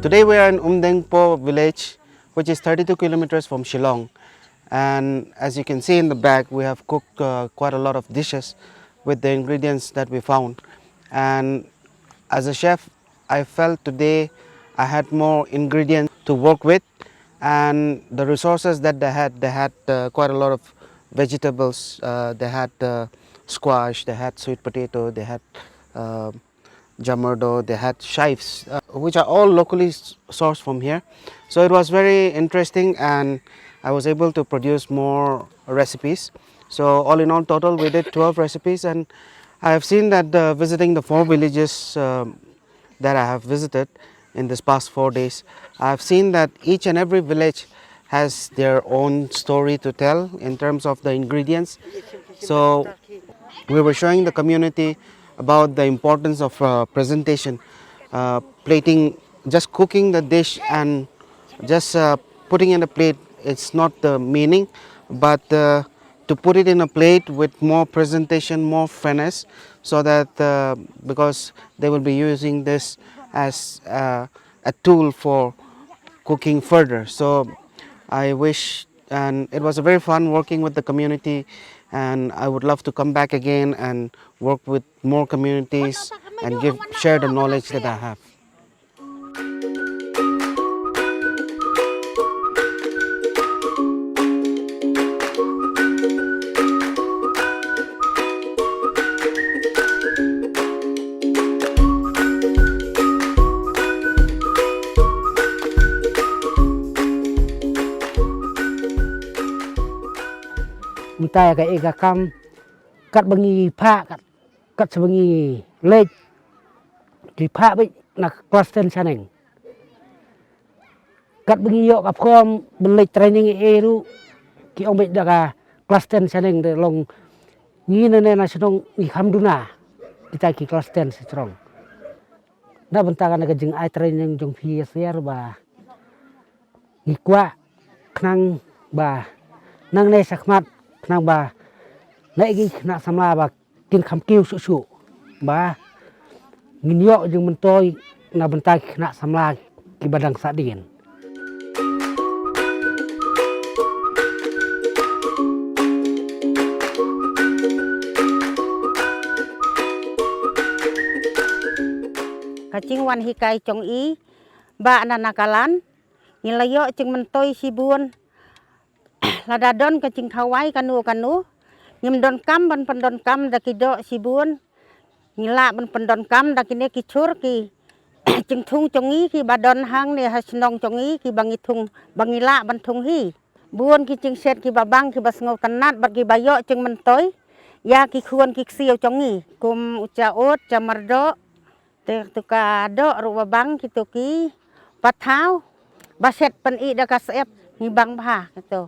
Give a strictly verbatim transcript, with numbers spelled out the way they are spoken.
Today we are in Umdengpo village, which is thirty-two kilometers from Shillong. And as you can see in the back, we have cooked uh, quite a lot of dishes with the ingredients that we found. And as a chef, I felt today I had more ingredients to work with, and the resources that they had, they had uh, quite a lot of vegetables. Uh, they had uh, squash, they had sweet potato, they had uh, jamardo, they had chives, uh, which are all locally s- sourced from here. So it was very interesting, and I was able to produce more recipes. So all in all, total we did twelve recipes, and I have seen that uh, visiting the four villages um that I have visited in this past four days, I have seen that each and every village has their own story to tell in terms of the ingredients. So we were showing the community about the importance of uh, presentation, uh, plating, just cooking the dish and just uh, putting in a plate. It's not the meaning, but uh, to put it in a plate with more presentation, more finesse, so that uh, because they will be using this as uh, a tool for cooking further. So I wish, and it was a very fun working with the community, and I would love to come back again and work with more communities and give share the knowledge that I have. Mynta ka e ka kam kat ba ngi pha kat kat sa ba ngi leit ki pha bit na klas ten shaneng. Kat ba ngi ïoh ka form ban leit training e ruh ki ong beit da ka klas ten shaneng de long ngi na ne na shnong ngi kham duna kita ki klas ten shaneng. Na bynta ka na ka jingai training jong phi ïa siar ba ngi kwah khnang ba nang ne shakhmat khnang ba na igi khna samla ba kin kham kiew shuh shuh ba ngin ïoh jingmyntoi na bynta ki khynnah samla kiba dang sahdien. Ka jingwan hikai jong i ba na Nagaland ngi la ïoh jingmyntoi shibun. Lada don ka jingkhawai kano kano ngim donkam ban pyndonkam da ki doh shibun. Ngi lah ban pyndonkam da kine ki chur ki jingthung jong ngi kiba don hangne ha shnong jong ngi kiba ngi thung ba ngi lah ban thung hi. Bun ki jingshet kiba bang kiba sngewtynnat bad kiba ïoh jingmyntoi ïa ki khun ki ksiew jong ngi kum u cha ut cha mardoh. Te tu ka doh ruh ba bang kitu ki pathaw ba shet pyn-i da ka syep ngi bang bha kitu.